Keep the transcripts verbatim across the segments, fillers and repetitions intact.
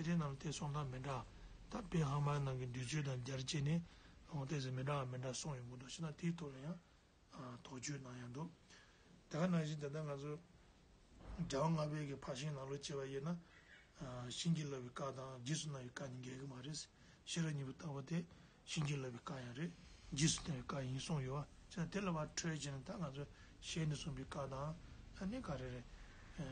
དེ་ནང་ལ་དེ་གསུང་སྟངས་མི་འདྲ། ད་དཔེ་ཧ་མ་ནང་གི་འདོད་ཆོས་དང་སྦྱར་བྱས་ནས་ལོང་ཏོག་ཙམ་མི་འདྲ་བ་མི་འདྲ་གསུངས་ཡོང་གི་འདུག་ཤི་ན། དེའི་ཐོག་ལ་ཡང་དོགས་གཅོད་གནང་ཡང་འདུག་དེ་ག་ནང་བཞིན་ད་ལྟ་ང་ཚོ་རྒྱལ་བ་ལྔ་པའི་གི་ཕར་ཕྱིན་ནང་ལོགས་བྱས་པ་ཡིན་ན། བྱིན་གྱིས་བརླབས་པའི་བཀའ་དང་རྗེས་སུ་གནང་བའི་བཀའ་གཉིས་འགལ་གི་མ་རེད། ཤེས་རབ་སྙིང་པོ་བརྟག་པ་དེ་བྱིན་གྱིས་བརླབས་པའི་བཀའ་ཡང་རེད། རྗེས་སུ་གནང་བའི་བཀའ་ཡིན་གསུངས་ཡོད་པ་བྱས་ན། དེ་ལ་ཕར་འཕྲོས་བྱས་ན་ད་ང་ཚོ་ཞལ་ནས་གསུངས་པའི་བཀའ་དང་། ཨ་ནི་ག་རེ་རེད།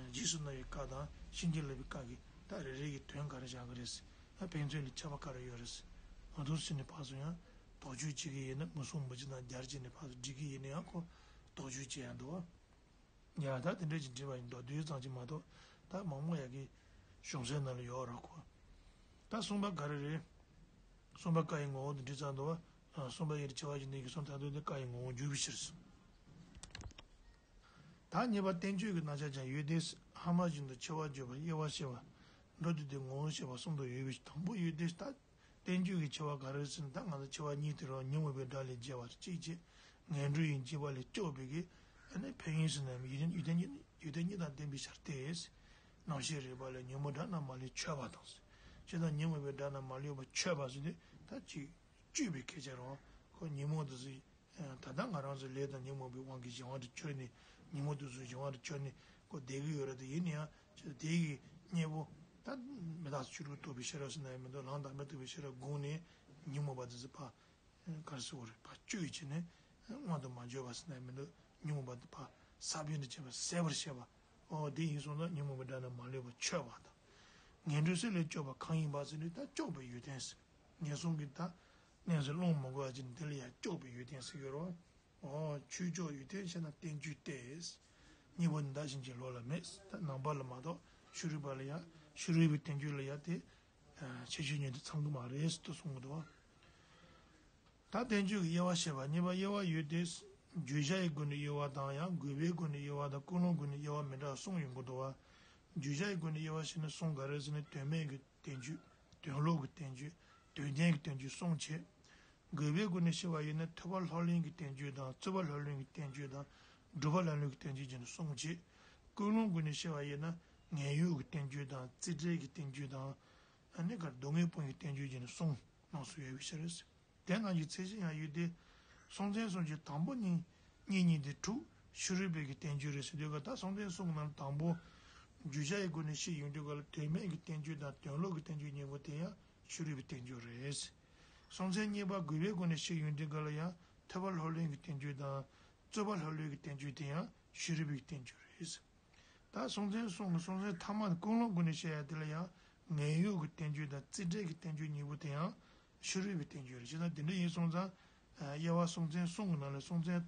རྗེས་སུ་གནང་བའི་བཀའ་དང་བྱིན་གྱིས་བརླབས་པའི་བཀའ་གི་ད་རེ་རེ་གི་དོན་ག་རེ་བཞག་གི་རེད། ཕན་ཚུན་ལ་ཁྱད་པར་ག་རེ་ཡོད་རེད། འོ་འདུག་ཟེར་ནས་ཕར་ཚུར་ཡང་དོགས་གཅོད་བྱེད་ཀྱི་ཡིན་ན། མུ་གསུམ་མུ་བཞི་དང་སྦྱར་བྱས་ནས་ཕར་ཚུར་འགྲིག་གི་ཡིན་ན་ཡང་ཁོ་དོགས་གཅོད་བྱེད་ཡང་འདུག་བ། ཡ་ད་དེ་འདྲ་ཅིག་འདྲི་བ་ཡིན་མདོག་བསྡུས་ཙམ་ཅིག་མ་གཏོགས་ད་མང་མོ་ཡ་གི་གཞུང་སྲོལ་ནང་ལ་ཡོད་ར་ཁོ། ད་གསུམ་པ་ག་རེ་རེད། གསུམ་པ་བཀའ་ཡི་ངོ་བོ་དང་འདྲི་ཙམ་འདུག་བ། གསུམ་པ་ཡི་ཆེ་བ་བཞི་ནི་གི་གསུམ་ད་དུ་ནི་བཀའ་ཡི་ངོ་བོ་བརྗོད་པའི་ཕྱིར། ད་གཉིས་པ་བསྟན་བཅོས་ཀྱི་རྣམ་གཞག་ཀྱང་ཡོད་དེ། ཧ་མ་བཞིན་དུ་ཆེ་བ་བརྗོད་པ། དབྱེ་བ་བཤད་པ། འགྲོ་འདི་དེ་ངོ་བོ་བཤད་པ་གསུམ་དུ་ཡོད་པའི་དང་པོ་ཡོད་དེ། ད་བསྟན་བཅོས་ཀྱི་ཆེ་བ་ག་རེ་ཟེར་ན། ད་ང་ཚོ་ཆེ་བ་གཉིས་དེ་རུ་ཉོན་མོངས་པའི་དགྲ་ལས་རྒྱལ་བ་གཅིག་བྱས། ངན་འགྲོ་ཡི་འཇིགས་པ་ལས་སྐྱོབ་པའི་གི་ཨ་ནི་ཕན་ཡོན་ཟེར་ན་ཡོན་ཏན་ཡོན་ཏན་གཉིས་ཡོན་ཏན་གཉིས་དང་ལྡན་པའི་ཕྱིར་ཏེ། རྣམ་ཤེས་རིག་པ་ལས་ཉོན་མོངས་དགྲ་རྣམས་མ་ལུས་ཆོད་པ་དང་། ཅེས་དང་ཉོན་མོངས་པའི་དགྲ་རྣམས་མ་ལུས་པ་ཆོད་པ་ཟེར་དུས་ད་ཅིག་གཅོད་པའི་སྐད་ཆ་རེད་བ། ཁོ་ཉོན་མོངས་དེ་ཚོ་ད་ལྟ་ང་རང་ཚོའི་ལས་དང་ཉོན་མོངས་པའི་དབང་གིས་གཞན་དབང་དུ་གྱུར་ནས། ཉོན་མོངས་དེ་ཚོ་གཞན་དབང་དུ་གྱུར་ནས་ཁོ་བསྡད་ཀྱི་ཡོད་རེད། དེ་ཡིན་ན་ཡང་ཅིག་དེ་གི་གཉེན་པོ་ད་མི་རྟག་སོགས་ཆོས་སྐུ་རྟོགས་པའི་ཤེས་རབ་ཟེར་ན་ཡང་མི་འདུག་ལམ་དང་མི་རྟོག་པའི་ཤེས་རབ་དགོངས་ནས་ཉོན་མོངས་པ་དེ་ཚོ་ཕར་ག་རེ་ཟེར་དགོས་རེད། ཕར་གཅོད་བྱས་ནས་མངོན་དུ་མ་གྱུར་པ་ཟེར་ན་ཡང་མི་འདུག་ཉོན་མོངས་པ་དེ་ཕར་ས་བོན་དུ་བྱས་པ་ཟད་པར་བྱེད་པ། འོ་དེ་ཡིན་སོང་ཙང་ཉོན་མོངས་པའི་དགྲ་རྣམས་མ་ལུས་པ་ཆོད་པ་དང་། ངན་འགྲོའི་སྲོག་ལས་སྐྱོབ་པ་གང་ཡིན་པ་ཟེར་ནས་ད་སྐྱོབ་པའི་ཡོན་ཏན་ཟེར། ངན་སོང་གི་ད་གནས་སུ་ལྷུང་མི་དགོས་པ་ཅིག་འདི་ལ་ཡང་སྐྱོབ་པའི་ཡོན་ཏན་ཟེར་ཡོད་རེད་བ། འོ་ཆོས་སྐྱོབ་ཡོན་ཏན་ཤེས་ན་བསྟན་བཅོས་ཏེ། གཉིས་པོ་འདི་ཟིན་གྱི་ལོ་ལ་མེད། ད་ནང་པ་ལ་མ་གཏོགས་ཕྱི་རོལ་པ་ལ་ཡང་ཕྱི་རོལ་པའི་བསྟན་བཅོས་ལ་ཡང་དེ་ཁྱད་ཆོས་ཉིད་དུ་ཚང་གི་མ་རེད་ཟེར་དུ་གསུང་གི་འདུག་བ། ད་བསྟན་བཅོས་ཀྱི་དབྱེ་བ་བཤད་པ། གཉིས་པ་དབྱེ་བ་ཡོད་དེ། བརྗོད་བྱ་ཡི་སྒོ་ནས་དབྱེ་བ་དང་། ཡང་དགོས་པའི་སྒོ་ནས་དབྱེ་བ་དང་། ཀུན་སློང་སྒོ་ནས་དབྱེ་བ་མི་འདྲ་བ་གསུམ་ཡོང་གི་འདུག་བ། བརྗོད་བྱ་ཡི་སྒོ་ནས་དབྱེ་བ་བཤད་ན་གསུམ། ག་རེ་ཟེར་ན་དོན་མེད་ཀྱི་བསྟན་བཅོས། དོན་ལོག་གི་བསྟན་བཅོས། དོན་ལྡན་གྱི་བསྟན་བཅོས་གསུམ་བྱས། དགོས་པའི་སྒོ་ནས་བཤད་པ་ཡིན་ན་ཐོས་པ་ལྷུར་ལེན་གྱི་བསྟན་བཅོས་དང་། རྩོད་པ་ལྷུར་ལེན་གྱི་བསྟན་བཅོས་དང་། སྒྲུབ་པ་ལྷུར་ལེན་གྱི་བསྟན་བཅོས་བྱས་ནས་གསུམ་བྱས། ཀུན་སློང་སྒོ་ནས་བཤད་པ་ཡིན་ན་ངན་གཡོ་གི་བསྟན་བཅོས་དང་། རྩིས་འབྲས་ཀྱི་བསྟན་བཅོས་དང་། ཨ་ནི་གར་སྡུག་བསྔལ་སྤོང་གི་བསྟན་བཅོས་བྱས་ནས་གསུམ་ནང་གསུངས་ཡོད་པའི་ཕྱིར། དེ་རྣམས་ཀྱི་ཚད་གཞི་ཡང་ཡོད་དེ། སྲོང་བཙན་སྲོང་བཅས་དང་པོ་གཉིས་གཉིས་གཉིས་དེ་དྲུག་ཕྱི་རོལ་པའི་གི་བསྟན་བཅོས་རེད་ཟེར་དུས་ག་ད་སྲོང་བཙན་གསུམ་ནང་དང་པོ་བརྗོད་བྱ་ཡི་སྒོ་ནས་བཤད་ཡོང་དུས་ག་ལ་དོན་མེད་ཀྱི་བསྟན་བཅོས་དང་དོན་ལོག་གི་བསྟན་བཅོས་གཉིས་པོ་དེ་ཡང་ཕྱི་རོལ་པའི་བསྟན་བཅོས་རེད། སྲོང་བཙན་གཉིས་པ་དགོས་པའི་སྒོ་ནས་བཤད་ཡོང་དུས་ག་ལ་ཡང་ཐོས་པ་ལྷུར་ལེན་གྱི་བསྟན་བཅོས་དང་། རྩོད་པ་ལྷུར་ལེན་གྱི་བསྟན་བཅོས་དེ་ཡང་ཕྱི་རོལ་པའི་བསྟན་བཅོས་རེད། ད་སྲོང་བཙན་གསུམ་གྱི་སྲོང་བཙན་ཐ་མ་ཀུན་སློང་སྒོ་ནས་བཤད་ཡ་དེ་ལ་ཡང་ངན་གཡོ་གི་བསྟན་བཅོས་དང་རྩིས་འབྲས་ཀྱི་བསྟན་བཅོས་གཉིས་པོ་དེ་ཡང་ཕྱི་རོལ་པའི་བསྟན་བཅོས་རེད། བྱས་ཙང་དེ་འདྲ་ཡིན་སོང་ཙང་། དབྱེ་བ་སྲོང་བཙན་གསུམ་གྱི་ནང་ལ་སྲོང་བཙན་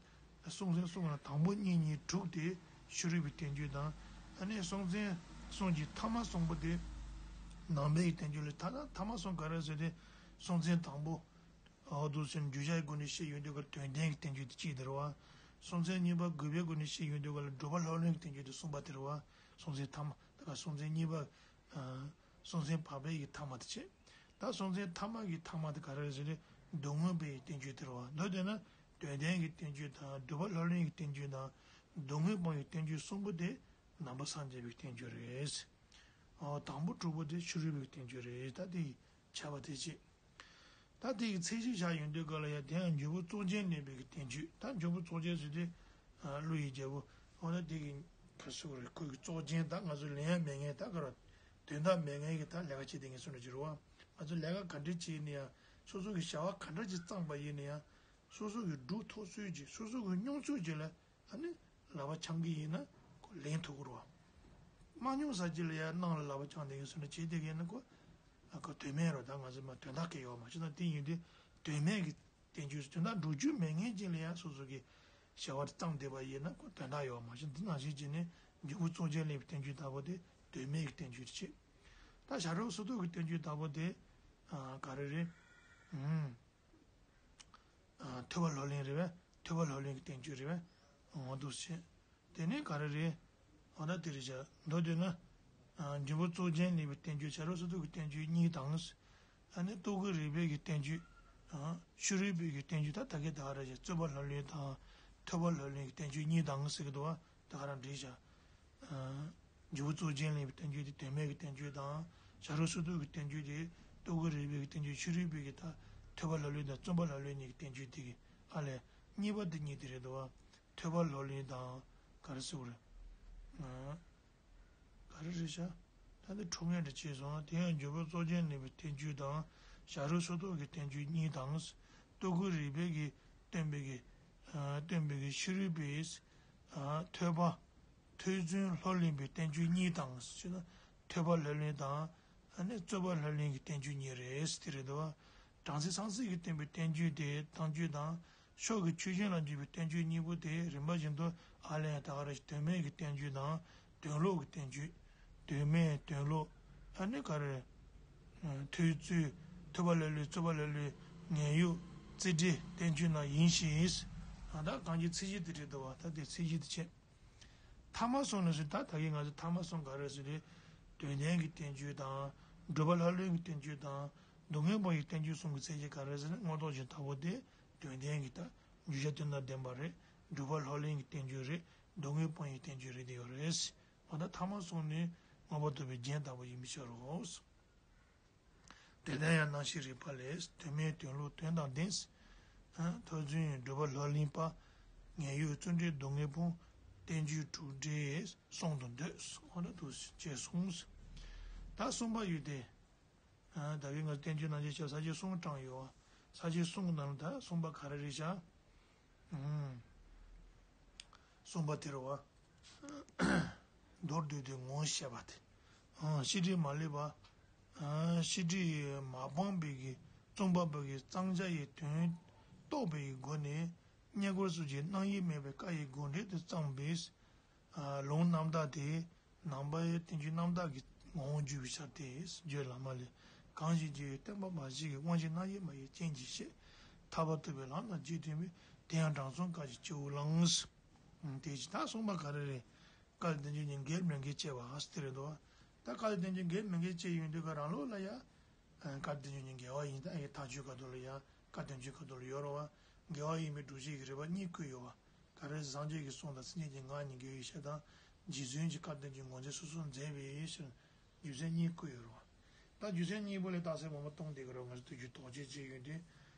སྲོང་བཙན་གསུམ་གྱི་ནང་དང་པོ་གཉིས་གཉིས་དྲུག་དེ་ཕྱི་རོལ་པའི་བསྟན་བཅོས་དང་། ཨ་ནི་སྲོང་བཙན་གསུམ་གྱི་ཐ་མ་གསུམ་པོ་དེ་ནང་པའི་བསྟན་བཅོས་རེད། ད་ད་ཐ་མ་གསུམ་ག་རེ་ཟེར་ཏེ་སྲོང་བཙན་དང་པོ། འོ་འདུག་སེ་བརྗོད་བྱའི་སྒོ་ནས་བཤད་ཡོང་དུས་ཀ་དོན་ལྡན་གྱི་བསྟན་བཅོས་དེ་གཅིག་དེ་རེད་བ། སྲོང་བཙན་གཉིས་པ་དགོས་པའི་སྒོ་ནས་བཤད་ཡོང་དུས་ཀ་ལ་སྒྲུབ་པ་ལྷུར་ལེན་གྱི་བསྟན་བཅོས་དེ་གསུམ་པ་དེ་རེད་བ། སྲོང་བཙན་ཐ་མ་ད་ག་སྲོང་བཙན་གཉིས་པ། སྲོང་བཙན་བག་ཕེབས་ཀྱི་ཐ་མ་དེ་བྱས། ད་སྲོང་བཙན་ཐ་མ་གི་ཐ་མ་དེ་ག་རེ་རེད་ཟེར་ན་སྡུག་བསྔལ་སྤོང་བའི་བསྟན་བཅོས་དེ་རེད་བ། མདོར་བསྡུས་ན་དོན་ལྡན་གྱི་བསྟན་བཅོས་དང་སྒྲུབ་པ་ལྷུར་ལེན་གྱི་བསྟན་བཅོས་དང་སྡུག་བསྔལ་སྤོང་བའི་བསྟན་བཅོས་གསུམ་པོ་དེ་ནང་པ་སངས་རྒྱས་པའི་བསྟན་བཅོས་རེད། འོ་དང་པོ་དྲུག་པོ་དེ་ཕྱི་རོལ་པའི་བསྟན་བཅོས་རེད། ད་དེ་ཡི་ཁྱད་པར་དེ་བྱས། ད་དེ་ཡི་ཚད་གཞི་བཞག་ཡོང་དུས་ག་ལ་ཡ་དེ་ཡང་འཇུག་པ་རྫོགས་ཆེན་ལེན་པའི་གི་བསྟན་བཅོས། ད་འཇུག་པ་རྫོགས་ཆེན་ཟེར་དུས་ཀླུ་ཡི་རྒྱལ་པོ་འོ་ན་དེ་གི་ག་ཟེར་རེད། ཁོ་གི་རྫོགས་ཆེན་ད་ང་ཚོ་ལེན་ཡ་མེད་མཁན་ད་ག་ར་དོན་དག་མེད་མཁན་གི་ད་ལས་ཀ་བྱེད་བསྡད་མཁན་སུ་འདྲ་ཅིག་རེད་བ། ང་ཚོ་ལས་ཀ་ག་འདྲ་བྱེད་ཡིན་ན་ཡང་སོ་སོ་གི་བྱ་བ་ག་འདྲ་ཅིག་བརྩམས་པ་ཡིན་ན་ཡང་སོ་སོ་གི་སྒྲུབ་ཐུབ་ཚོད་ཅིག་སོ་སོ་གི་མྱོང་ཚོད་ཅིག་ལ། ཨ་ནི་ལག་པ་འཆང་གི་ཡིན་ན་ཁོ་ལེན་ཐུབ་ཀྱི་རེད་བ། མ་མྱོང་ས་ཅིག་ལ་ཡང་གནང་ལ་ལག་པ་འཆང་བསྡད་ཡོད་ཟེར་ན་བྱེད་བསྡད་ཀྱི་ཡིན་ན་ཁོ་ཨ་ཁོ་དོན་མེད་རེད། ད་ང་ཚོ་མ་དོན་དག་གི་ཡོད་མ་གཞི་ན་དེ་ཡིན་དུས་དོན་མེད་ཀྱི་བསྟན་བཅོས་དོན་དག་སྒྲུབ་རྒྱུ་མེད་མཁན་ཅིག་ལ་ཡང་སོ་སོ་གི་བྱ་བ་དེ་བརྩམས་བསྡད་པ་ཡིན་ན་ཁོ་དོན་དག་ཡོད་མ་གཞི་འདི་ནང་བཞིན་བྱས་ནས་འཇུག་པ་རྫོགས་ཆེན་ལེན་པའི་བསྟན་བཅོས་ལྟ་བུ་དེ་དོན་མེད་ཀྱི་བསྟན་བཅོས་དེ་བྱེད། ད་བྱ་རོག་སོ་ཐར་གྱི་བསྟན་བཅོས་ལྟ་བུ་དེ་ག་རེ་རེད། ཨུམ། ཐོས་པ་ལྷུར་ལེན་རེད་པས། ཐོས་པ་ལྷུར་ལེན་གྱི་བསྟན་བཅོས་རེད་པས། འོ་འདུག་སེ་བྱས། དེ་ནས་ག་རེ་རེད། འོ་ད་དེ་རེད་བྱ། མདོར་བསྡུས་ན། འཇུག་པ་རྫོགས་ཆེན་ལེན་པའི་བསྟན་བཅོས་བྱ་རོག་སོ་ཐར་གྱི་བསྟན་བཅོས་གཉིས་དང་། ཨ་ནི་རྟོག་གེ་རིག་པའི་གི་བསྟན་བཅོས། ཕྱི་རོལ་པའི་གི་བསྟན་བཅོས་ད་ད་གེ་ད་ག་རེ་བྱ། རྩོད་པ་ལྷུར་ལེན་དང་། ཐོས་པ་ལྷུར་ལེན་གྱི་བསྟན་བཅོས་གཉིས་དང་ཟེར་གི་འདུག་བ། ད་ག་རང་འགྲིག་བྱ། འཇུག་པ་རྫོགས་ཆེན་ལེན་པའི་བསྟན་བཅོས་དེ་དོན་མེད་ཀྱི་བསྟན་བཅོས་དང་ བྱ་རོག་སོར་གདུབ་ཀྱི་བསྟན་བཅོས་དེ། རྟོག་གེ་རིགས་པའི་གི་བསྟན་བཅོས། ཕྱི་རོལ་པའི་གི་ད་ཐོས་པ་ལྷ་ལུང་དང་བརྩོན་པ་ལྷ་ལུང་གཉིས་ཀྱི་བསྟན་བཅོས་དེ་གི་ཨ་ལས་གཉིས་པ་དེ་གཉིས་དེ་རེད་འདུག་བ། ཐོས་པ་ལྷ་ལུང་དང་ག་རེ་ཟེར་དགོས་རེད། ག་རེ་རེད་ཤག་ད་འདི་འཁྲུག་ངེས་འདྲ་བྱས་སོང་། དེ་ཡང་འཇུག་པ་རྩོད་བཅས་ནུས་པའི་བསྟན་བཅོས་དང་། བྱ་རོག་སོར་གདུབ་ཀྱི་བསྟན་བཅོས་གཉིས་དང་། རྟོག་གེ་རིགས་པའི་གི་སྟོན་པའི་གི་སྟོན་པའི་གི་ཕྱི་རོལ་པའི་ཐོས་པ། ཐོས་བརྩོན་ལྷ་ལུང་པའི་བསྟན་བཅོས་གཉིས་དང་ཞེ་ན། ཐོས་པ་ལྷ་ལུང་དང་། ཨ་ནི་རྩོད་པ་ལྷ་ལུང་གི་བསྟན་བཅོས་གཉིས་རེད་དེ་རེད་འདུག་བ། བྲམ་ཟེ་སངས་རྒྱས་ཀྱིས་བསྟན་པའི་བསྟན་བཅོས་དེ་བསྟན་བཅོས་དང་། མཆོག་གི་ཆོས་བཞིན་ལ་འཇུག་པའི་བསྟན་བཅོས་གཉིས་པོ་དེ་རིམ་པ་བཞིན་དུ་ཨ་ལན་ད་ག་རེ་དོན་མེད་ཀྱི་བསྟན་བཅོས་དང་། དོན་ལོག་གི་བསྟན་བཅོས། དོན་མེད་དོན་ལོག་ཨ་ནི་ག་རེ། ཐོས་བརྩོན། ཐོས་པ་ལྷ་ལུང་། རྩོད་པ་ལྷ་ལུང་། ངེས་ཡུལ། རྩིས་འགྲེལ། བསྟན་བཅོས་རྣམས་ཡིན་ཞིང་། ད་གང་གི་ཚིག་གཞི་དེ་རེད་འདུག་བ། ད་དེ་ཚིག་གཞི་དེ་བྱས། ཐ་མ་གསུམ་ནི་ཟེར། ད་ད་གིན་ང་ཚོ་ཐ་མ་གསུམ་ག་རེ་ཟེར་ཏེ། དོན་ལྡན་གྱི་བསྟན་བཅོས་དང་། སྒྲུབ་པ་ལྷ་ལུང་གི་བསྟན་བཅོས་དང་། སྡུག་བསྔལ་སྤོང་བའི་བསྟན་བཅོས་གསུམ་གྱི་ཚིག་གཞི་ག་རེ་ཟེར་ན། མངོན་རྟོགས་ཀྱི་ཐབས་པོ་དེ་དོན་ལྡན་གྱི་ད་བརྗོད་བྱ་དོན་དང་ལྡན་པ་རེད། སྒྲུབ་པ་ལྷ་ལུང་གི་བསྟན་བཅོས་རེད། སྡུག་བསྔལ་སྤོང་བའི་བསྟན་བཅོས་རེད་དེ་ཡོད་རེད། འོ་ད་ཐ་མ་གསུམ་ནི་མངོན་པར་རྟོགས་པའི་རྒྱན་ལྟ་བུ་ཡིན་པའི་ཕྱིར་རོ། དེ་ལྟར་ཡང་རྣམ་བཤད་རིགས་པ་ལས། དོན་མེད་དོན་ལོག་དོན་དང་ལྡན། ཐོས་བརྩོན་སྒྲུབ་པ་ལྷ་ལུང་པ། ངེས་ཡུལ་རྩིས་འགྲེལ་སྡུག་བསྔལ་སྤོང་། བསྟན་བཅོས་དྲུག་སྒྲིལ་གསུམ་དུ་འདོད། འོ་ན་དུ་ཅེས་གསུངས། ད་གསུམ་པ་ཡོད་དེ། ད་གིན་ང་བསྟན་བཅོས་རྣམ་བཤད་ཀྱི་ས་བཅད་གསུམ་དྲངས་ཡོད་བ། ས་བཅད་གསུམ་གྱི་ནང་ལ་ད་གསུམ་པ་ག་རེ་རེད་ཤག་གསུམ་པ་དེ་རེད་བ། མདོར་བསྡུས་ཏེ་ངོ་ཤེས་པ་སྟེ། ཨང་། བཤད་ཁྲིད་མ་ལུས་པ། ཨང་། བཤད་ཁྲིད་མ་སྤངས་པའི་གི་རྩོམ་པ་པོ་གིས་གཙང་སྦྱངས་ཀྱི་དོན་རྟོགས་པའི་སྒོ་ནས་རྙེད་བཀུར་སོགས་ཀྱི་རྣམ་དབྱེ་མེད་པའི་བཀའ་ཡི་དགོངས་འགྲེལ་དུ་བརྩམས་པའི་ལུང་རྣམ་དག་སྟེ། ནང་པའི་བསྟན་བཅོས་རྣམ་དག་གི་ངོ་བོར་གྱུར་པའི་ཕྱིར་ཏེ། རྗེ་བླ་མ་ལས། གང་ཞིག་རྒྱལ་བའི་བསྟན་པ་མ་ཞིག་གི། དབང་ཕྱུག་རྣམ་དབྱེ་མ་ཡིན་རྐྱེན་གྱིས་ཤེས། ཐར་པ་ཐོབ་པའི་ལམ་རྣམས་རྗེས་མཐུན་པའི། དེ་ཡང་དྲང་སྲོང་བཀའ་བཞིན་སྤྱི་བོར་བླངས། དེ་ཇི་ལྟར་གསུངས་པ་ག་རེ་རེད། བཀའ་བསྟན་བཅོས་གཉིས་འགལ་མི་འགལ་དཔྱད་པ་ཟེར་དེ་རེད་འདུག་ད་བཀའ་བསྟན་བཅོས་གཉིས་འགལ་མི་འགལ་དཔྱད་ཡོང་དུས་ཀ་རང་ལོགས་ལ་ཡ། བཀའ་བསྟན་བཅོས་གཉིས་འགལ་བ་ཡིན་ད་ཡ་ཐག་ཆོད་ཁ་ཐུག་ལ་ཡ། བཀའ་བསྟན་བཅོས་ཁ་ཐུག་ལ་ཡོད་རེད་བ། འགལ་བ་ཡིན་པའི་སྒྲུབ་བྱེད་ཀྱི་རིགས་པ་གཉིས་བཀོད་ཡོད་བ། ག་རེ་སངས་རྒྱས་ཀྱི་གསུང་དང་སེམས་ཅན་གྱི་ངག་གཉིས་འགལ་བའི་ཕྱིར་དང་། རྗེ་བཙུན་གྱིས་བཀའ་བསྟན་བཅོས་ངོས་འཛིན་སོ་སོར་མཛད་པའི་ཕྱིར། རྒྱུ་མཚན་གཉིས་བཀོད་ཡོད་རེད་བ། ད་རྒྱུ་མཚན་གཉིས་པོ་ལས་རྟགས་གསལ་མང་པོ་སྟོན་བསྡད་ཀྱི་རེད་བ། ང་ཚོ་དུས་རྒྱུན་དོགས་གཅོད་བྱེད་ཡོང་དུས།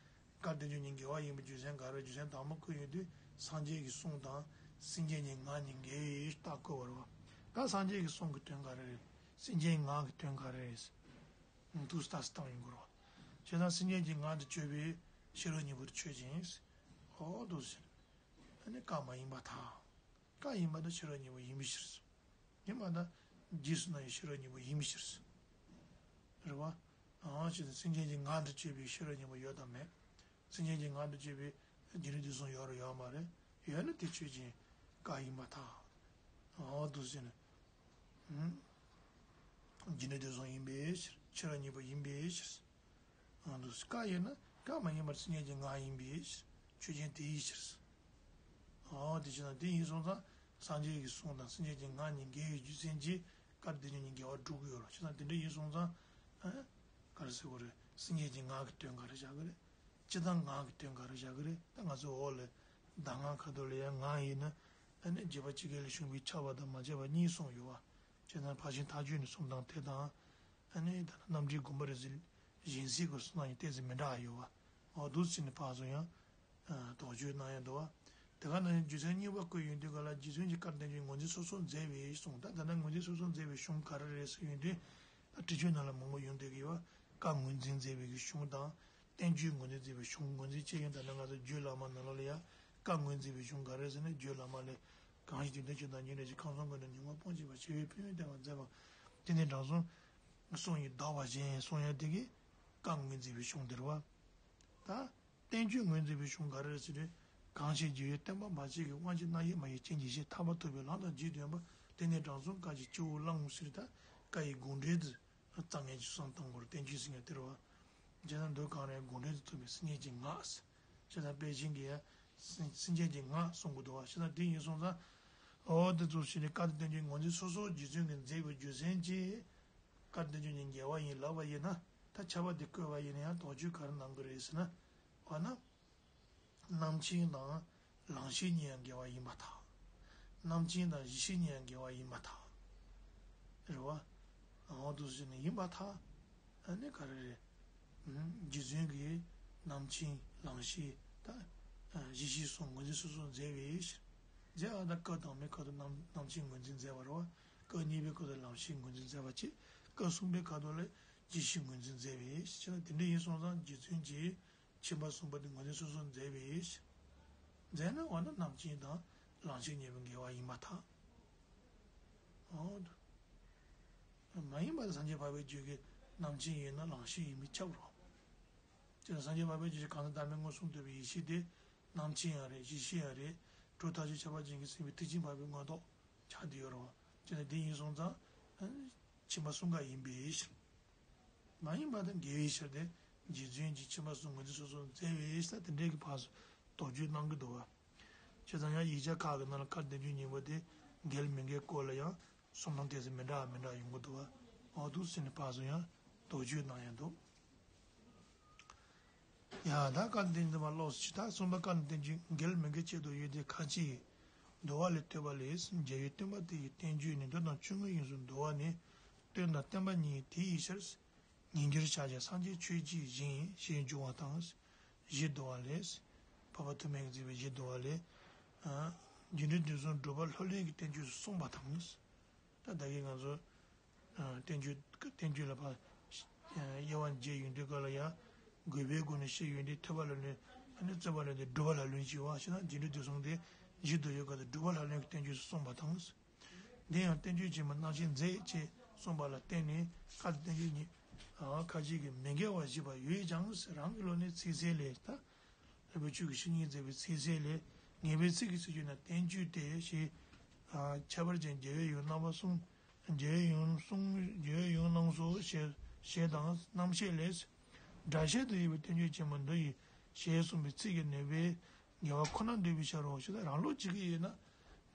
བཀའ་བསྟན་བཅོས་གཉིས་འགལ་བ་ཡིན་པའི་རྒྱུ་མཚན་ག་རེ། རྒྱུ་མཚན་དང་པོ་བཀོད་ཡོང་དུས་སངས་རྒྱས་ཀྱི་གསུང་དང་སེམས་ཅན་གྱི་ངག་གཉིས་འགལ་བའི་རྟགས་བཀོད་པ་རེད་བ། ད་སངས་རྒྱས་ཀྱི་གསུང་གི་དོན་ག་རེ་རེད། སེམས་ཅན་གྱི་ངག་གི་དོན་ག་རེ་རེད། འདུག་སེ་ལྟ་སྟངས་ཡོང་གི་རེད་བ། བྱས་ཙང་སེམས་ཅན་གྱི་ངག་ཏུ་བརྗོད་པའི་ཤེས་རབ་སྙིང་པོར་ཆོས་ཅན། ཨོ་འདུག་སེ། ཨ་ནི་བཀའ་མ་ཡིན་པར་ཐལ། བཀའ་ཡིན་པར་ཐལ། ཤེས་རབ་སྙིང་པོ་ཡིན་པའི་ཕྱིར། ཡིན་པར་ཐལ། རྗེས་སུ་གནང་བའི་ཤེས་རབ་སྙིང་པོ་ཡིན་པའི་ཕྱིར། རེད་བ། ཨང་། ཅི་སྟེ་སེམས་ཅན་གྱི་ངག་ཏུ་བརྗོད་པའི་ཤེས་རབ་སྙིང་པོ་ཡོད་དམ་མེད། སེམས་ཅན་གྱི་ངག་ཏུ་བརྗོད་པའི་སྒྱུ་ལུས་དུས་གསུམ་ཡོད་རེད་ཡོད་མ་རེད། ཡོད་ན་དེ་ཆོས་ཅན། བཀའ་ཡིན་པར་ཐལ། ཨང་། འདུག་སེ་ནི། སྒྱུ་ལུས་དུས་གསུམ་ཡིན་པའི་ཕྱིར། ཤེས་རབ་སྙིང་པོ་ཡིན་པའི་ཕྱིར། ཨང་། འདུག་སེ། བཀའ་ཡིན་ན་བཀའ་མ་ཡིན་པར་སེམས་ཅན་གྱི་ངག་ཡིན་པའི་ཕྱིར། ཆོས་ཅན་དེའི་ཕྱིར། ཨང་། དེ་བྱས་ན་དེ་ཡིན་སོང་ཙང་སངས་རྒྱས་ཀྱི་གསུང་དང་སེམས་ཅན་གྱི་ངག་གཉིས་འགལ་བའི་རྒྱུ་མཚན་གྱིས་བཀའ་བསྟན་བཅོས་གཉིས་འགལ་བ་སྒྲུབ་ཀྱི་ཡོད་རེད། བྱས་ཙང་དེ་འདྲ་ཡིན་སོང་ཙང་། ཨ། ག་རེ་ཟེར་དགོས་རེད། སེམས་ཅན་གྱི་ངག་གི་དོན་ག་རེ་བཞག་གི་རེད། སྤྱིར་བཏང་ངག་གི་དོན་ག་རེ་བཞག་གི་རེད། ད་ང་ཚོ་འོག་ལ་གདམས་ངག་ཁ་ཐོག་ལ་ཡང་ངག་ཡིན་ན། ཨ་ནི་རྗེ་འབངས་ཕྱི་རྒྱལ་ལ་བྱུང་བའི་ཁྱབ་པ་དང་མ་ཁྱབ་པ་གཉིས་གསུངས་ཡོད་བ། བྱས་ཙང་ཕར་ཕྱིན་ཐལ་འགྱུར་ནས་གསུངས་སྟངས་དེ་དང་། ཨ་ནི་ད་ནི་རྣམ་འགྲེལ་དགོངས་པ་རིགས་གཟིགས་སྦྱིན་སྲེག་གི་གསུངས་སྟངས་ཡང་ཏོག་ཙམ་མི་འདྲ་བ་ཡོད་བ། འོ་འདུག་སེ་ནས་ཕར་ཚུར་ཡང་དོགས་གཅོད་གནང་ཡ་འདུག་བ། དེ་ག་ནང་བཞིན་རྒྱུ་མཚན་གཉིས་པ་བཀོད་ཡོང་དུས་ག་ལ། རྗེ་བཙུན་གྱིས་བཀའ་བསྟན་བཅོས་ངོས་འཛིན་སོ་སོར་མཛད་པའི་གསུངས། ད་ད་ལྟ་ངོས་འཛིན་སོ་སོར་མཛད་པའི་གཞུང་ག་རེ་རེད་ཟེར་ཡོང་དུས། ད་འགྲེལ་བརྗོད་ནང་ལ་མང་པོ་ཡོང་བསྡད་ཀྱི་ཡོད་བ། བཀའ་ངོས་འཛིན་མཛད་པའི་གི་གཞུང་དང་། བསྟན་བཅོས་ངོས་འཛིན་མཛད་པའི་གཞུང་། ངོས་འཛིན་བྱེད་ཡོང་། ད་ལྟ་ང་ཚོ་རྒྱུད་བླ་མ་ནང་ལོགས་ལ་ཡ་བཀའ་ངོས་འཛིན་པའི་གཞུང་ག་རེ་ཟེར་ན། རྒྱུད་བླ་མ་ལས། གང་ཞིག་དུས་མཐའ་གཅིག་དང་རྒྱུན་འབྲས་གཅིག་ཁམས་གསུམ་ཀུན་ཏུ་ཉོན་མོངས་སྤོང་བྱེད་པ། ཞི་བའི་ཕན་ཡོན་བསྟན་པར་མཛད་པ། དེ་ནི་དྲང་སྲོང་གསུང་ཡིས་བདག་བར་བྱེད་གསུང་ཡ་དེ་གི་བཀའ་ངོས་འཛིན་པའི་གཞུང་དེ་རེད་བ། ད་བསྟན་བཅོས་ངོས་འཛིན་པའི་གཞུང་ག་རེ་རེད་ཟེར་དུས། གང་ཞིག་རྒྱལ་བའི་བསྟན་པ་མ་ཆགས་ཀྱི། དབང་ཕྱུག་རྣམ་དབྱེ་མ་ཡིན་རྐྱེན་གྱིས་ཤེས། ཐར་པ་ཐོབ་པའི་ལམ་དང་རྗེས་མཐུན་པ། དེ་ནི་དྲང་སྲོང་བཀའ་བཞིན་སྤྱི་བོར་བླངས་ཟེར། ད་བཀའ་ཡི་དགོངས་འགྲེལ་དུ་རྩ་ལྔ་བཅུ་གསུམ་བཏང་དགོས་རེད། བསྟན་བཅོས་ཟེར་མཁན་དེ་རེད་བ། བྱས་ཙང་འདོད་གང་རུང་དགོངས་འགྲེལ་དུ་ཐོབ་པའི་སེམས་ཅན་གྱི་ངག་ཟེར། བྱས་ཙང་དཔལ་ཆེན་གྱིས་ཡང་སེམས་སེམས་ཅན་གྱི་ངག་གསུང་གི་འདུག་བ། བྱས་ཙང་དེ་ཡིན་སོང་ཙང་། འོ་དེ་ཚོ་བྱས་ནས་བཀའ་བསྟན་བཅོས་ངོས་འཛིན་སོ་སོར་རྗེ་བཙུན་གྱིས་མཛད་པའི་རྒྱུ་མཚན་གྱིས། བཀའ་བསྟན་བཅོས་གཉིས་འགལ་བ་ཡིན་ལབ་པ་ཡིན་ན། ད་ཁྱབ་པ་དེ་བཀོད་པ་ཡིན་ན་ཡང་དོགས་གཅོད་ག་རེ་གནང་གི་རེད་ཟེར་ན། འོ་ན། རྣམ་མཁྱེན་དང་ལམ་ཤེས་གཉིས་ཡང་འགལ་བ་ཡིན་པར་ཐལ། རྣམ་མཁྱེན་དང་གཞི་ཤེས་གཉིས་ཡང་འགལ་བ་ཡིན་པར་ཐལ། རེད་བ། འོ་འདུག་ཟེར་ནས་ཡིན་པར་ཐལ། ཨ་ནི་ག་རེ་རེད། རྗེ་བཙུན་གྱིས་རྣམ་མཁྱེན་ལང་གཤེགས་ད་གཞི་ཤེས་གསུམ་ངོས་འཛིན་སོ་སོར་མཛད་པའི་ཕྱིར། མཛད་པ་དང་སྐབས་དང་པོའི་ཁ་ཐུག་རྣམ་རྣམ་མཁྱེན་ངོས་འཛིན་མཛད་པ་རེད་བ། སྐབས་གཉིས་པའི་ཁ་ཐུག་ལང་གཤེགས་ངོས་འཛིན་མཛད་པ་བཅས་སྐབས་གསུམ་པའི་ཁ་ཐུག་ལ་གཞི་ཤེས་ངོས་འཛིན་མཛད་པའི་ཕྱིར། དེ་འདྲ་ཡིན་སོང་ཙང་རྗེ་བཙུན་གྱིས་མཁྱེན་པ་གསུམ་པོ་དེ་ངོས་འཛིན་སོ་སོར་མཛད་པའི་ཕྱིར། མཛད་ན་འོ་ན་རྣམ་མཁྱེན་དང་ལང་གཤེགས་གཉིས་པོ་འགལ་བ་ཡིན་པར་ཐལ། འོ་དུ། མ་ཡིན་པ་དེ་སངས་རྒྱས་འཕགས་པའི་རྒྱུད་ཀྱི་རྣམ་མཁྱེན་ཡིན་ན་ལང་གཤེགས་ཡིན་པས་ཁྱབ་རོ། དེ་ལ་སངས་རྒྱས་འཕགས་པའི་རྒྱུད་ཀྱི་གང་ཟག་བདག་མེད་མངོན་སུམ་རྟོགས་པའི་ཡེ་ཤེས་དེ་རྣམ་མཁྱེན་ཡང་རེད། གཞི་ཤེས་ཡང་རེད། གྲུབ་མཐའ་བཞི་ཁྱད་པར་ཅན་གྱིས་ཟིན་པའི་ཐེག་ཆེན་འཕགས་པའི་མངོན་རྟོགས་ཆགས་བསྡད་ཡོད་རེད་བ། དེ་ལ་དེ་ཡིན་སོང་ཙང་། མཁྱེན་པ་གསུམ་ཀ་ཡིན་པའི་ཕྱིར། མ་ཡིན་པ་དང་འགལ་བའི་ཕྱིར་ཏེ། རྗེ་བཙུན་གྱིས་མཁྱེན་པ་གསུམ་ངོས་འཛིན་སོ་སོར་མཛད་པའི་ཕྱིར་དེ་འདྲའི་གི་ཕར་ཚུར་དོགས་གཅོད་གནང་གི་འདུག་བ། བྱས་ཙང་ཡང་ཡིག་ཆ་ཁག་གི་ནང་ལ་སྐལ་ལྡན་རྒྱུད་གཉིས་པོ་དེ་འགལ་མི་འགལ་སྐོར་ལ་ཡང་གསུང་སྟངས་ཏོག་ཙམ་མི་འདྲ་བ་མི་འདྲ་ཡོང་གི་འདུག་བ། འོ་འདུག་ཟེར་ནས་ཕར་ཚུར་ཡང་དོགས་གཅོད་གནང་ཡང་འདུག་ཡ་ད་སྐལ་ལྡན་རྒྱུད་མ་ལོགས་སུ་ད་གསུམ་པ་སྐལ་ལྡན་རྒྱུད་འགལ་མི་འགལ་ཆེད་དུ་ཡོད་དེ་ཁ་ཅིག་འདུལ་བ་ལས་བཏོན་པ་ལས། རྒྱལ་བའི་བསྟན་པ་དེ་ཡི་བསྟན་བཅོས་ནི་མདོ་དང་ཆོས་མངོན་དབྱིངས་སུ་འདུལ་བ་ནས། བསྟན་དང་བསྟན་པ་གཉིས་དེ་ཡི་ཕྱིར། ཉིས་འགྱུར་ཕྱག་རྒྱ་སངས་རྒྱས་ཆོས་ཀྱི་ཞིང་ཞེས་འབྱུང་བ་དང་། གཞི་འདུལ་བ་ལས། འཕགས་པ་ཐོགས་མེད་ཀྱིས་མཛད་པའི་གཞི་འདུལ་བ་ལས། རྒྱས་འབྲིང་བསྡུས་གསུམ་སྒྲུབ་པ་ལྷུར་ལེན་གྱི་བསྟན་བཅོས་སུ་གསུངས་པ་དང་། ད་ལྟ་གི་ང་ཚོ་བསྟན་བཅོས་བསྟན་བཅོས་ལ་ཕར་དབྱེ་བ་འབྱེད་ཡོང་དུས་སྐབས་ལ་ཡང་དགོས་པའི་སྒོ་ནས་བཤད་ཡོང་དུས་ཐོས་པ་ལ་ལྷུར་ལེན། ཨ་ནི་རྩོད་པ་ལ་ལྷུར་ལེན། སྒྲུབ་པ་ལ་ལྷུར་ལེན་བྱས་པ་ཞེ་ན་རྒྱས་འབྲིང་བསྡུས་གསུམ་དེ་གཞི་འདུལ་བའི་སྐབས་སུ་སྒྲུབ་པ་ལྷུར་ལེན་གྱི་བསྟན་བཅོས་སུ་གསུངས་པ་དང་། འདི་ཡང་བསྟན་བཅོས་ཆེན་མོ་རྣམ་བཤད་མཛད་ཅེས་གསུངས་པ་ལ་བརྟེན་ནས་སྐལ་ལྡན་རྒྱུད་གཉིས་ཁ་ཅིག་གིས་མི་འགལ་བ་བཞེད་པ་ཡོད་ཀྱང་རང་གི་ལུགས་ནི་ཚིག་གསལ་ལས་ད། ལྷུན་པོ་ཆོས་ཀྱི་བཤེས་གཉེན་མཛད་པའི་ཚིག་གསལ་ལས། ངེས་པའི་ཚིག་གི་ཚིག་བརྗོད་ན་བསྟན་བཅོས་ཏེ་ཞེས། ཁྱད་པར་ཅན་རྒྱལ་བའི་ཡུམ་རྣམ་པ་གསུམ། རྒྱལ་བའི་ཡུམ་གསུམ། རྒྱལ་བའི་ཡུམ་རྣམ་གསུམ་ཞེས་ཞེས་དང་རྣམ་བཤད་ལས། སྒྲ་བཤད་དུ་ཡོད་པའི་བསྟན་བཅོས་ཆེན་མོ་འདི་ཡི་ཞེས་གསུངས་པའི་ཚིག་གི་ནུས་པས་འགལ་བ་ཁོ་ན་འདོད་པའི་ཕྱིར་རོ་ཞེས་དང་། རང་ལུགས་ཅིག་གི་ཡོད་ན་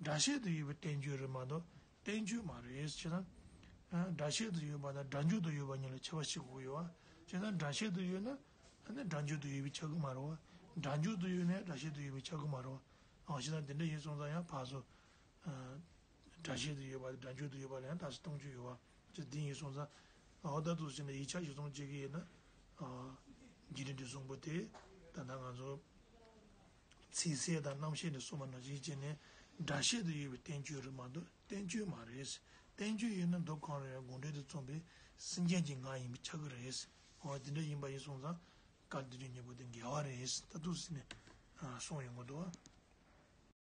སྒྲ་བཤད་དུ་ཡོད་པའི་བསྟན་བཅོས་རེད་མ་གཏོགས་བསྟན་བཅོས་མ་རེད་ཅེ་ན། སྒྲ་བཤད་དུ་ཡོད་པ་དང་སྒྲ་འཇུག་ཏུ་ཡོད་པ་གཉིས་ལ་ཁྱད་པར་ཕྱེ་དགོས་ཀྱི་ཡོད་པ། བྱས་ཙང་སྒྲ་བཤད་དུ་ཡོད་ན་ཨ་ནི་སྒྲ་འཇུག་ཏུ་ཡོད་པའི་ཆ་གི་མ་རེད་བ། སྒྲ་འཇུག་ཏུ་ཡོད་ན་སྒྲ་བཤད་དུ་ཡོད་པའི་ཆ་གི་མ་རེད་བ། འོ་བྱས་ཙང་དེ་འདྲ་ཡིན་སོང་ཙང་ཡང་ཕར་ཚུར། སྒྲ་བཤད་དུ་ཡོད་པ་དང་སྒྲ་འཇུག་ཏུ་ཡོད་པ་ལ་ཡང་དག་ས་སྟོང་ཆོས་ཡོད་པ། ཅི་འདི་ཡིན་སོང་ཙང་། འོ་ད་དུ་ཕྱིན་ནས་ཡིག་ཆ་ཞིག་སོང་བྱེད་ཀྱི་ཡིན་ན། རྒྱས་འབྲིང་བསྡུས་གསུམ་པོ་དེ་ད་ལྟ་ང་ཚོ་ཚིག་གསལ་དང་རྣམ་བཤད་ནས་གསུངས་པ་ནང་བཞིན་བྱས་ནས་སྒྲ་བཤད་དུ་ཡོད་པའི་བསྟན་བཅོས་རེད་མ་གཏོགས་བསྟན་བཅོས་མ་རེད། བསྟན་བཅོས་ཡིན་ན་མདོ་གང་རུང་ཡང་དགོངས་འགྲེལ་དུ་བརྩམས་པའི་སེམས་ཅན་གྱི་ངག་ཡིན་པའི་ཆ་གི་རེད། འོ་དེ་འདྲ་ཡིན་པ་ཡིན་སོང་ཙང་སྐལ་ལྡན་རྒྱུད་གཉིས་པོ་དེ་འགལ་བ་རེད་ད་དུ་ཟེར་ནས་གསུངས་ཡོང་གི་འདུག་བ།